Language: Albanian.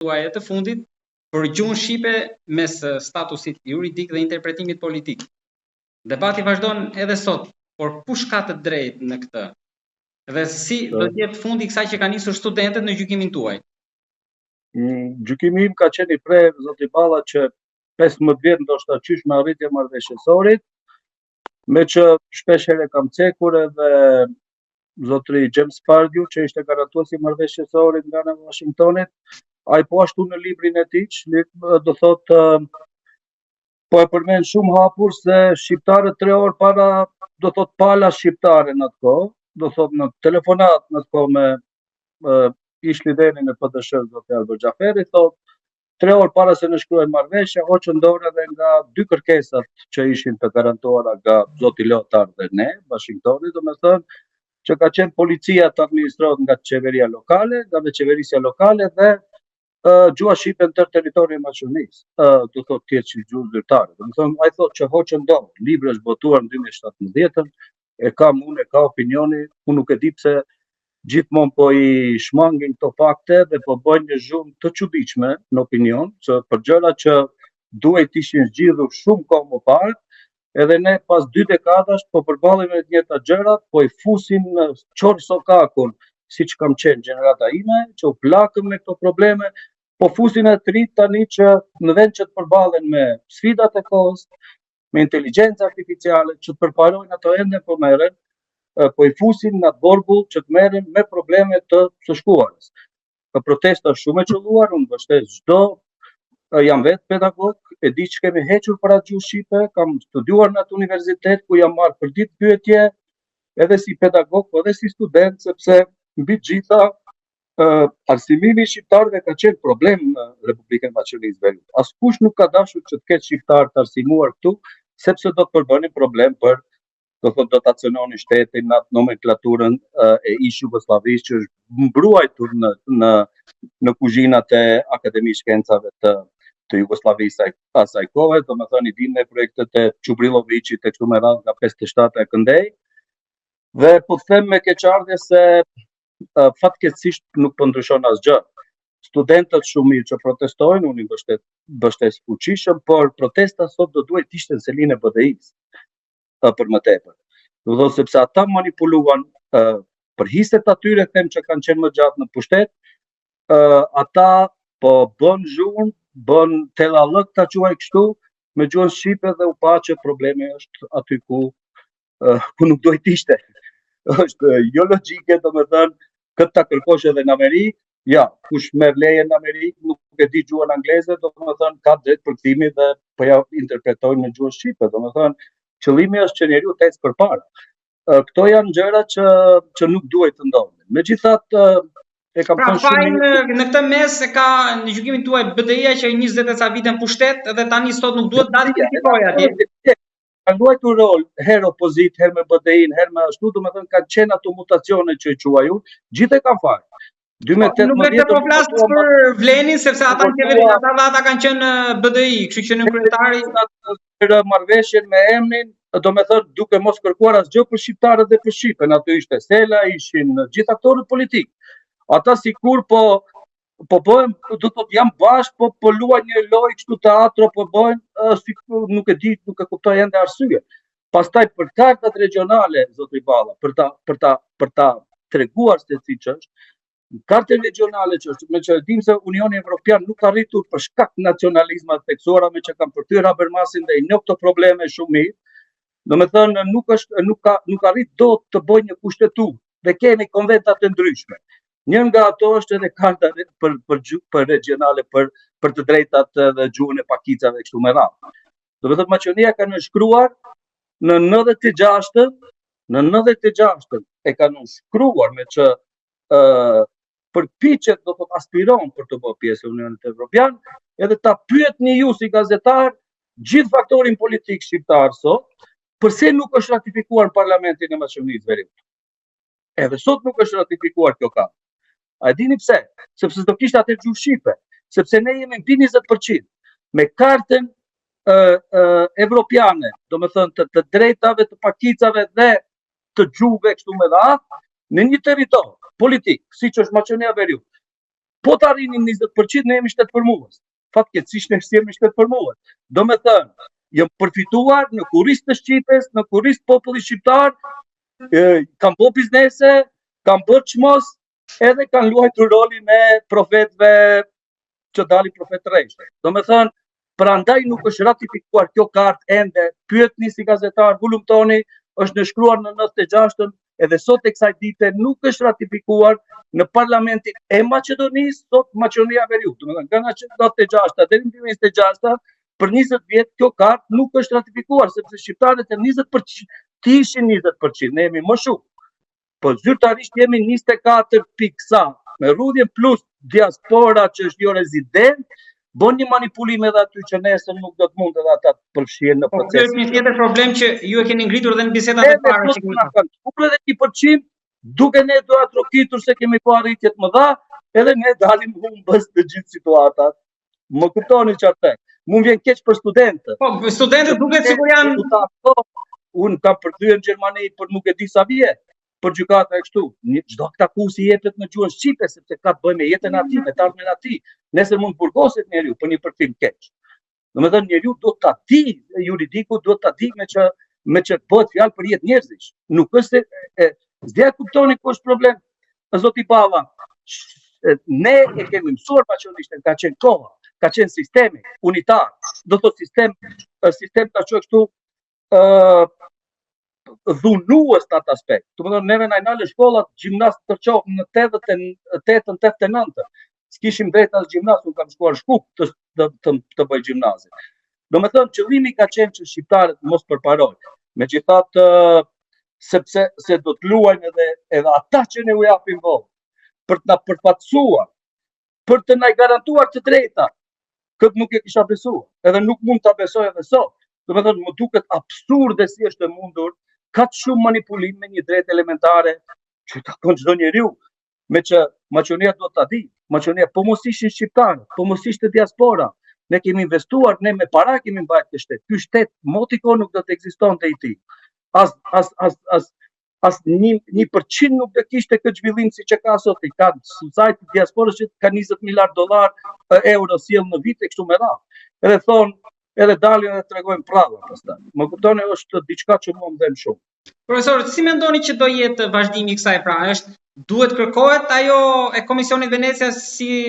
tuaj të fundit për gjuhën shqipe mes statusit juridik dhe interpretimit politik. Debati vazhdon edhe sot, por kush ka të drejtë në këtë? Dhe si do të jetë fundi i kësaj që kanë nisur studentët në gjykimin tuaj? Mm, gjykimi im ka qenë i prerë, zoti Balla, që 15 vjet ndoshta qysh me arritje e marrëveshjes së Ohrit, meqë shpesh herë kam cekur edhe zotri James Pardew, që ishte garantuesi i marrëveshjes së Ohrit nga ana e Washingtonit, ai po ashtu në librin e tij, do thotë po e përmend shumë hapur se shqiptarët tre orë para, do thotë pala shqiptare në atë kohë, do thotë në telefonatë në atë kohë me ish liderin e PDSH, zoti Arbër Xhaferi, thotë tre orë para se nënshkruhej marrëveshja, hoqën dorë edhe nga dy kërkesat që ishin të garantuara nga zoti Lotar dhe ne, Washingtoni, domethënë, që ka qenë policia të administrohet nga qeveria lokale, nga vetëqeverisja lokale dhe uh, gjuha shqipe në tërë territorin e Maqedonisë, uh, do thotë të jetë si gjuhë zyrtare. Domethënë, ai thotë që hoqën dorë, libri është botuar në 2017-ën, e kam unë, e ka opinioni, unë nuk e di pse gjithmonë po i shmangin këto fakte dhe po bëjnë një zhurmë të çuditshme në opinion, që për gjëra që duhej të ishin zgjidhur shumë kohë më parë, edhe ne pas dy dekadash po përballemi me të njëjtat gjëra, po i fusin në qorr sokakun, siç kam qenë gjenerata ime, që u plakëm me këto probleme, po fusin edhe të rinjtë tani që në vend që të përballen me sfidat e kohës, me inteligjencë artificiale që të përparojnë ato ende po merren, po i fusin në atë vorbull që të merren me probleme të së shkuarës. Protesta është shumë e qëlluar, unë mbështes çdo jam vetë pedagog, e di që kemi hequr për atë gjuhë shqipe, kam studiuar në atë universitet ku jam marrë për ditë pyetje, edhe si pedagog, po edhe si student, sepse mbi të gjitha arsimimi i shqiptarëve ka qenë problem në Republikën e Maqedonisë së Veriut. Askush nuk ka dashur që të ketë shqiptarë të arsimuar këtu, sepse do të përbënin problem për do thotë do ta cenonin shtetin në atë nomenklaturën e ish Jugosllavisë që është mbruajtur në në në kuzhinat e Akademisë Shkencave të të Jugosllavisë asaj kohe, domethënë i dimë ne projektet e Çubrilloviqit e kështu me radhë nga 57 e këndej. Dhe po them me keqardhje se fatkeqësisht nuk po ndryshon asgjë. Studentët shumë mirë që protestojnë, unë i mbështet mbështes fuqishëm, por protesta sot do duhej të ishte në selinë e BDI-së për më tepër. Do thotë sepse ata manipuluan për hiset atyre them që kanë qenë më gjatë në pushtet, ata po bën zhurmë, bën tellallëk ta quaj kështu, me gjuhën shqipe dhe u pa që problemi është aty ku ku nuk duhet të ishte. Është jo logjike, domethënë, këtë ta kërkosh edhe në Amerikë, ja, kush merr leje në Amerikë, nuk e di gjuhën angleze, domethënë, ka drejt përkthimi dhe po ja interpretojnë në gjuhën shqipe, domethënë, qëllimi është që njeriu të ecë përpara. Këto janë gjëra që që nuk duhet të ndodhin. Megjithatë, e kam pra, thënë shumë në, në këtë mes e ka në gjykimin tuaj BDI-ja që 20 e ca vite në pushtet dhe tani sot nuk duhet dalë të kritikojë atje. Ka luajtur rol herë opozitë, herë me BDI-n, herë me ashtu, domethënë kanë qenë ato mutacione që i quaj unë, gjithë e kanë fajin. 2018 nuk është po flas për Vlenin sepse ata në qeveri ata dhe ata kanë qenë në BDI, kështu që nënkryetari për marrëveshjen me emrin, domethënë duke mos kërkuar asgjë për shqiptarët dhe për shqipen, aty ishte Sela, ishin gjithë aktorët politikë. Ata sikur po po bëjmë, do të thotë jam bashkë, po po luajnë një lojë kështu teatro, po bëjnë, uh, si nuk e di, nuk e kuptoj ende arsye. Pastaj për kartat regjionale, zotri Balla, për ta për ta për ta treguar se si që është, kartën regjionale që është, meqë e dimë se Unioni Evropian nuk ka arritur për shkak nacionalizmave të theksuara meqë kanë përthyer Habermasin dhe i njoh këto probleme shumë mirë. Domethënë nuk është nuk ka nuk arrit dot të bëjë një kushtetutë dhe kemi konventa të ndryshme. Një nga ato është edhe karta për për për regjionale për për të drejtat dhe gjuhën e pakicave kështu me radhë. Domethënë Maqedonia ka nënshkruar në 96-ën, në 96-ën e ka nënshkruar meqë ë përpiqet do të aspiron për të bërë pjesë e Unionit Evropian, edhe ta pyetni ju si gazetar gjithë faktorin politik shqiptar sot, përse nuk është ratifikuar në Parlamentin e Maqedonisë Veriut? Edhe sot nuk është ratifikuar kjo kartë. A e dini pse? Sepse s'do kishte atë gjuhë shqipe, sepse ne jemi mbi 20% me kartën ë ë evropiane, domethënë të të drejtave të pakicave dhe të gjuhëve kështu me radhë, në një territor politik, siç është Maqedonia e Veriut. Po të arrinim 20%, ne jemi shtet formues. Fatkeqësisht ne s'jemi shtet formues. Domethënë, janë përfituar në kurriz të shqipes, në kurriz të popullit shqiptar, kanë bo biznese, kanë bërë çmos, edhe kanë luajtur rolin e profetëve që dalin profetë të rrejshëm. Domethënë, prandaj nuk është ratifikuar kjo kartë ende, pyetni si gazetar, hulumtoni, është nënshkruar në 96-ën, edhe sot e kësaj dite nuk është ratifikuar në parlamentin e Maqedonisë, sot Maqedonia e Veriut. Domethënë, nga 96-a deri në 2026-a, për 20 vjet kjo kartë nuk është ratifikuar sepse shqiptarët janë 20%, të ishin 20%, ne jemi më shumë. Po zyrtarisht jemi 24 pikë sa, me rrudhje plus diaspora që është jo rezident, bën një manipulim edhe aty që nesër nuk do të mund edhe ata të përfshihen në po, proces. Po, është një tjetër problem që ju e keni ngritur edhe në bisedat e para që kemi pasur. Po edhe një përqind, duke ne duartrokitur se kemi po arritje të mëdha, edhe ne dalim humbës të gjithë situatat. Më kuptoni çfarë them? Mu më vjen keq për studentët. Po, studentët duket sikur janë po, unë kam përkthyer në Gjermani për nuk e di sa vjet, për gjykata e kështu. Një çdo aktakuzë jepet në gjuhën shqipe sepse ka të bëjë me jetën e atij, me të ardhmen e atij. Nesër mund të burgoset njeriu për një përkthim keq. Domethënë njeriu duhet ta di juridiku duhet ta di me që me që bëhet fjalë për jetë njerëzish. Nuk është se e, s'di a kuptoni ku është problem. Zoti Balla, ne e kemi mësuar maqedonishten, ka qenë koha, ka qenë sistemi unitar, do të thotë sistem, sistem ta quaj kështu, ë dhunues në atë aspekt. Domethënë, neve na i nalën shkollat gjimnaz të qoftë në 88-ën, 89-ën. S'kishim drejt as gjimnaz, unë kam shkuar Shkup të, të, të, të bëj gjimnazin. Domethënë, qëllimi ka qenë që shqiptarët mos përparojnë. Megjithatë, sepse se do të luajnë edhe, edhe ata që ne u japim votë, për të na përfaqësuar, për të na garantuar të drejta. Këtë nuk e kisha besuar, edhe nuk mund ta besoj edhe sot. Domethënë, më duket absurde si është e mundur kaq shumë manipulim me një drejtë elementare që takon çdo njeriu, me që Maqedonia duhet ta di, Maqedonia po mos ishin shqiptarët, po mos ishte diaspora, ne kemi investuar, ne me para kemi mbajt këtë shtet. Ky shtet moti kohë nuk do të ekzistonte i tillë. As as as as as një, një përqind nuk do kishte këtë zhvillim siç e ka sot, i ka sajt të diasporës që ka 20 miliard dollar euro sjell në vit e kështu me radhë. Edhe thonë, edhe dalin edhe tregojnë prralla pastaj. Më kuptoni është diçka që mua më dhemb shumë. Profesor, si mendoni që do jetë vazhdimi i kësaj pra? Është duhet kërkohet ajo e Komisionit Venecias si.